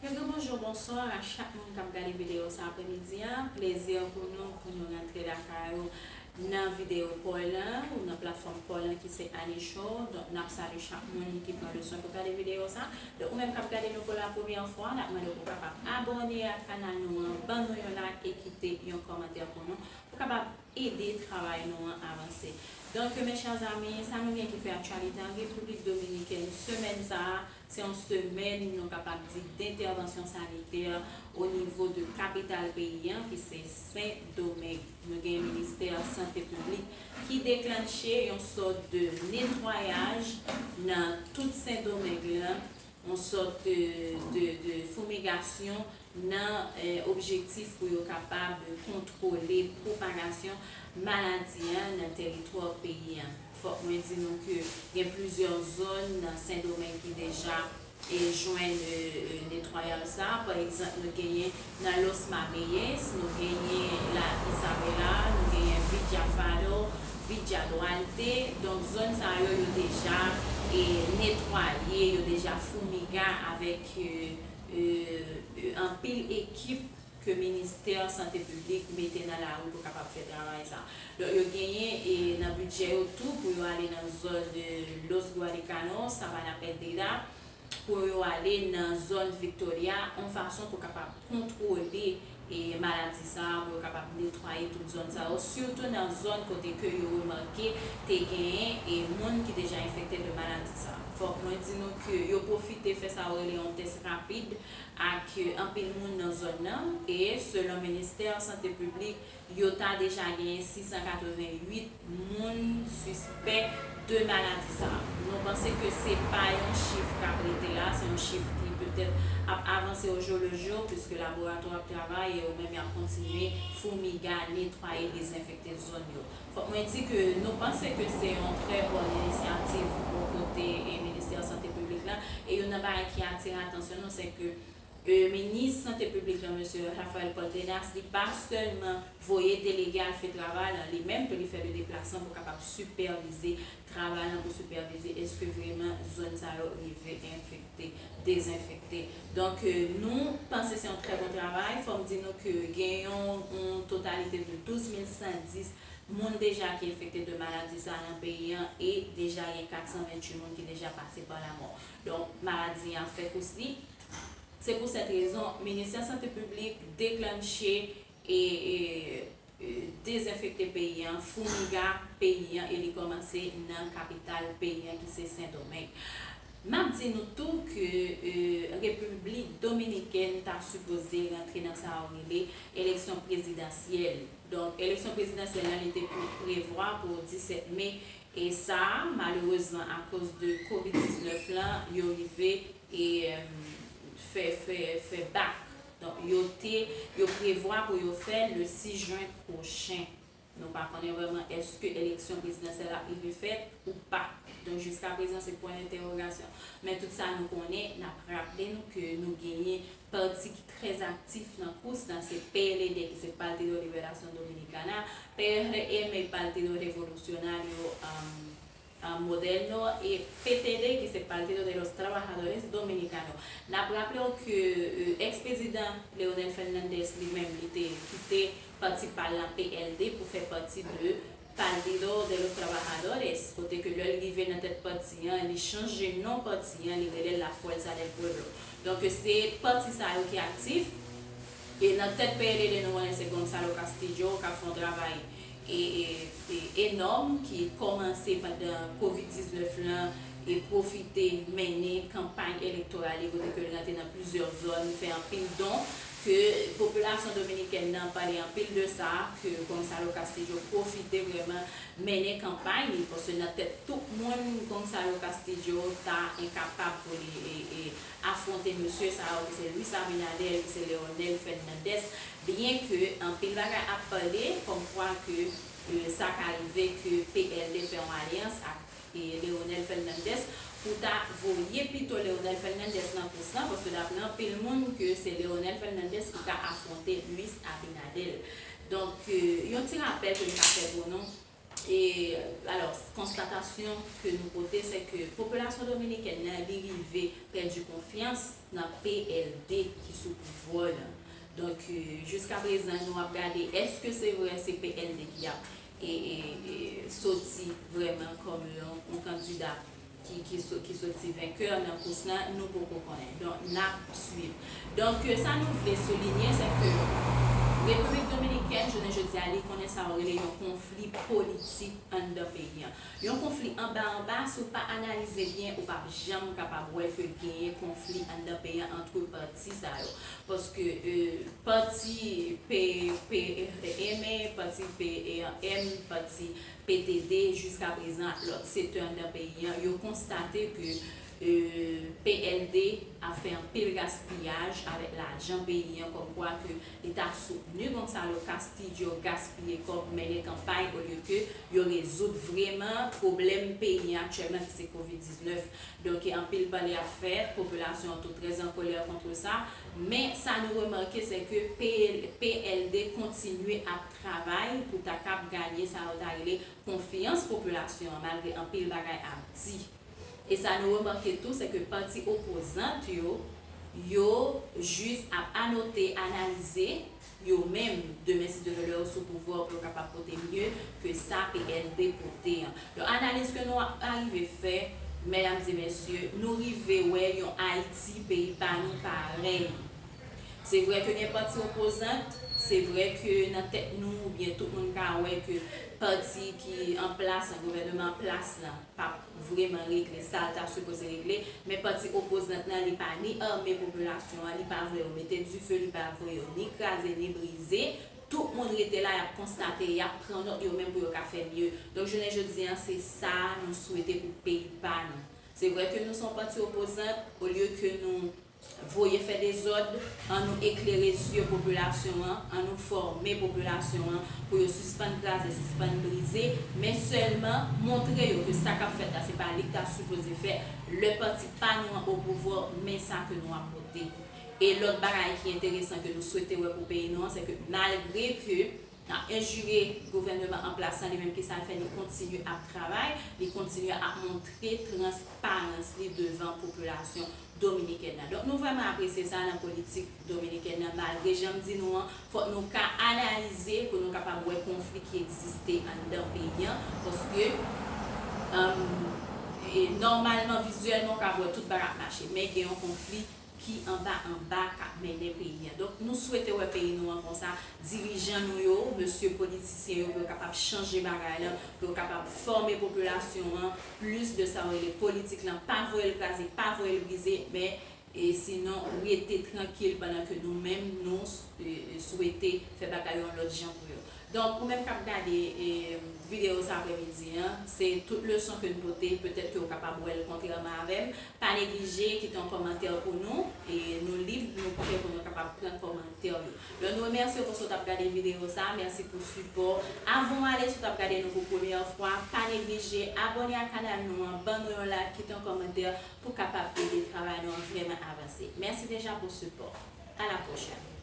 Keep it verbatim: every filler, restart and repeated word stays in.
Bonjou, bonswa a chak moun k ap gade videyo sa aprèmidi a. Plezi pou nou pou nou rantre lakay ou nan videyo pa w lan ou nan platfòm pa w lan ki se Annie Show. Donk, n ap salye chak moun ki pran le swen pou gade videyo sa. Donk, ou menm k ap gade nou pou la premyè fwa, n ap mande w pou w kapab abòne ak kanal nou an, ban nou yon like e kite yon kòmantè pou nou, pou kapab ede travay nou an avanse. Donk, mes chers amis, sa nou gen ki fè aktyalite an Repiblik Dominikèn semèn sa a, se yon semèn, nou kapab di, dentèvansyon sanitè o nivo de kapital peyi an, ki se Sendomeng. Nou gen Ministè Sante Piblik ki deklanche yon sòt de netwayaj nan tout Sendomeng lan, yon sòt de, de, de fumigasyon nan, eh, objektif pou yo kapab kontwole pwopagasyon maladi an nan tèritwa peyi an. Fòk mwen di nou ke gen plizyè zòn nan Sendomeng ki deja, eh, jwenn, eh, eh, netwayaj sa. Pa egzanp, nou genyen nan Los Mameyes, nou genyen La Isabela, nou genyen Villa Faro, Villa Duarte. Donk, zòn sa yo, yo deja, eh, netwaye, yo deja fumiga avèk, eh, eh, eh, anpil ekip ke Ministè Sante Piblik mete nan lari pou kapab fè travay sa. Donk, yo genyen, e, nan bidjè yo tou pou yo ale nan zòn, e, Los Guaricanos, Sabana Perdida, pou yo ale nan zòn Victoria, yon fason pou kapab kontwole, e, maladi sa, pou yo kapab netwaye tout zòn sa yo, sitou nan zòn kote ke yo remake te genyen, e, moun ki deja enfekte de maladi sa. Fòk mwen di nou ke yo pwofite fè sa yo rele yon tès rapid ak, e, anpil moun nan zòn nan, e selon Ministè Sante Piblik, yo ta deja genyen sis san katrevenn uit moun sispèk de maladi sa. Nou panse ke se pa yon chif k ap rete la, se yon chif ki petèt ap avanse au jour le jour, puiske laboratwa ap travay e yo menm y ap kontinye fumiga, netwaye, dezenfekte zòn yo. Fòk mwen di ke nou panse ke se yon trè bòn inisyativ bò kote, e, Ministè Sante Piblik la, e youn nan bagay ki atire atansyon nou, se ke, e, Minis Sante Piblik la, Mesye Rafael Cárdenas, li pa sèlman voye delege al fè travay la, li menm tou li fè de deplasman pou kapab sipèvize travay la, pou sipèvize èske vrèman zòn sa yo rive enfekte, dezenfekte. Donk, e, nou panse se yon trè bon travay. Fò m di nou ke gen yon, yon totalite de douz mil san dis moun deja ki enfekte de maladi sa nan peyi an e deja gen kat san venntuit moun ki deja pase pa lamò. Donk, maladi an fè kous li. Se pou sèt rezon, Ministè Sante Piblik deklanche e, e, e, dezenfekte peyi an, fumiga peyi an, e li kòmanse nan kapital peyi an ki se Sendomeng. M ap di nou tou ke, e, Repiblik Dominikèn ta sipoze rantre nan sa yo rele eleksyon prezidansyèl. Donk, eleksyon prezidansyèl la, li te pou prevwa pou disèt me, e sa, malerezman, akoz de kovid diznèf lan, yo rive e, em, fè, fè, fè bak. Donk, yo te, yo prevwa pou yo fè le sis jen pwochen. Nou pa konnen vrèman èske eleksyon prezidansyèl ap rive fèt ou pa. Donk, jiska prezan, se pwen entèwogasyon. Men tout sa nou konnen, n ap raple nou ke nou genyen pati ki trè aktif nan kous lan, se P L D, ki se Partido Liberación Dominicana, P R M, Partido Revolucionario, em, a, Moderno, e P T D, ki se Partido de los Trabajadores Dominicanos. N ap raple w ke, e, èks-prezidan Leonel Fernandez li menm, li te kite pati pa l lan, P L D, pou fè pati de Partido de los Trabajadores, kote ke lè l rive nan tèt pati an, li chanje non pati an, li rele l La Fuerza del Pueblo. Donk, se pati sa yo ki aktif. E nan tèt P L D, nou konnen se Gonzalo Castillo k ap fè yon travay e, e, e, enòm ki kòmanse pandan kovid diznèf lan e pwofite mennen kanpay elektoral li kote ke l rantre nan plizyè zòn, fè anpil don ke popilasyon dominikèn nan pale anpil de sa, ke Gonzalo Castillo pwofite vrèman mennen kanpay li, paske nan tèt tout moun, Gonzalo Castillo ta enkapab pou li, e, e, afwonte mesye sa yo, ki se Luis Abinader, ki se Leonel Fernandez, byenke anpil bagay ap pale kòmkwa ke, e, sa ka rive ke P L D fè yon alyans ak, e, Leonel Fernandez pou ta voye pito Leonel Fernandez nan kous lan, paske dapre anpil moun ke se Leonel Fernandez ki ka afwonte Luis Abinader. Donk, e, yon ti rapèl ke m ka fè pou nou, E, alò, konstatasyon ke nou pote, se ke popilasyon dominikèn nan, li rive pèdi konfyans nan P L D ki sou pouvwa a. Donk, e, jiska prezan, nou ap gade, èske se vre se P L D ki ap, e, e, e, soti vrèman kòm yon, yon kandida ki, ki, so- ki soti venkè nan kous la, nou poko konnen. Donk, n ap swiv. Donk, e, sa nou vle soulinye, se ke Repiblik Dominikèn, jounen jodi a, li konnen sa yo rele yon konfli politik anndan peyi a. Yon konfli anba anba, si w pa analize byen, ou p ap janm kapab wè ke genyen konfli anndan peyi a ant pati sa yo. Paske, e, pati P, P, M, pati P R M, pati P T D, jiska prezan, ak lòt sektè anndan peyi a, yo konstate ke, e, P L D ap fè anpil gaspiyaj avèk lajan peyi a, kòmkwa ke li ta soutni Gonzalo Castillo gaspiye kòb mennen kanpay olye ke yo rezoud vrèman pwoblèm peyi a aktyèlman ki se kovid diznèf. Donk, anpil pale ap fèt, popilasyon an tou trè an kolè kont sa, men sa nou remake se ke P L, P L D kontinye ap travay pou ta kab ganye sa yo ta rele konfyans popilasyon an, malgre anpil bagay ap di. E sa nou remake tou, se ke pati opozant yo, yo jis ap anote, analize, yo menm, demen si Dye vle lè yo sou pouvwa pou yo kapab pote mye ke sa P L D pote an. Donk, analiz ke nou ap arive fè, medam e mesye, nou rive wè yon Ayiti, peyi pa nou, parèy. Se vre ke gen pati opozant, se vre ke nan tèt nou, oubyen tout moun ka wè ke pati ki an plas lan, gouvènman an plas lan, p ap vrèman regle sa l ta sipoze regle, men pati opozant lan, li pa ni ame popilasyon an, li pa voye yo mete dife, li pa voye yo ni kraze, ni brize. Tout moun rete la, y ap konstate, y ap pran nòt yo menm pou yo ka fè mye. Donk, jounen jodi a, se sa nou swete pou peyi pa nou. Se vre ke nou se yon pati opozant, olye ke nou voye fè dezòd, ann nou eklere zye popilasyon an, ann nou fòme popilasyon an pou yo sispann kraze, sispann brize, men sèlman montre yo ke sa k ap fèt la, se pa li k ta sipoze fèt. Lè pati pa nou an o pouvwa, men sa ke nou ap pote. E lòt bagay ki enteresan ke nou swete wè pou peyi nou an, se ke malgre ke n ap enjire gouvènman an plas lan, li menm ki sa l fè, li kontinye ap travay, li kontinye ap montre transparans li devan popilasyon dominikèn nan. Donk, nou vrèman apresye sa nan politik dominikèn nan, malgre jan m di nou an, fòk nou ka analize pou nou kapab wè konfli ki egziste anndan peyi an, paske, um, e nòmalman, vizyèlman, w ka wè tout bagay ap mache, men gen yon konfli ki anba anba k ap mennen peyi a. Donk, nou swete wè peyi nou an konsa, dirijan nou yo, mesye politisyen yo, pou yo kapab chanje bagay la, pou yo kapab fòme popilasyon an, plis de sa yo rele politik lan, pa voye l kraze, pa voye l brize, men, e sinon, rete trankil pandan ke nou menm, nou, e, e, swete fè bagay yo yon lòt jan pou yo. Donk, ou menm k ap gade, e, videyo sa aprèmidi an, se tout leson ke n pote, petèt ke w kapab wè l kontrèman avè m. Pa neglije kite yon kòmantè pou nou, e nou lib, nou prè pou nou kapab pran kòmantè yo. Donk, nou remèsye w paske w t ap gade videyo sa, mèsi pou sipò. Avan w ale, si w t ap gade nou pou premyè fwa, pa neglije abòne ak kanal nou an, ban nou yon like, kite yon kòmantè pou kapab ede travay nou an vrèman avanse. Mèsi deja pou sipò. A la pwochèn.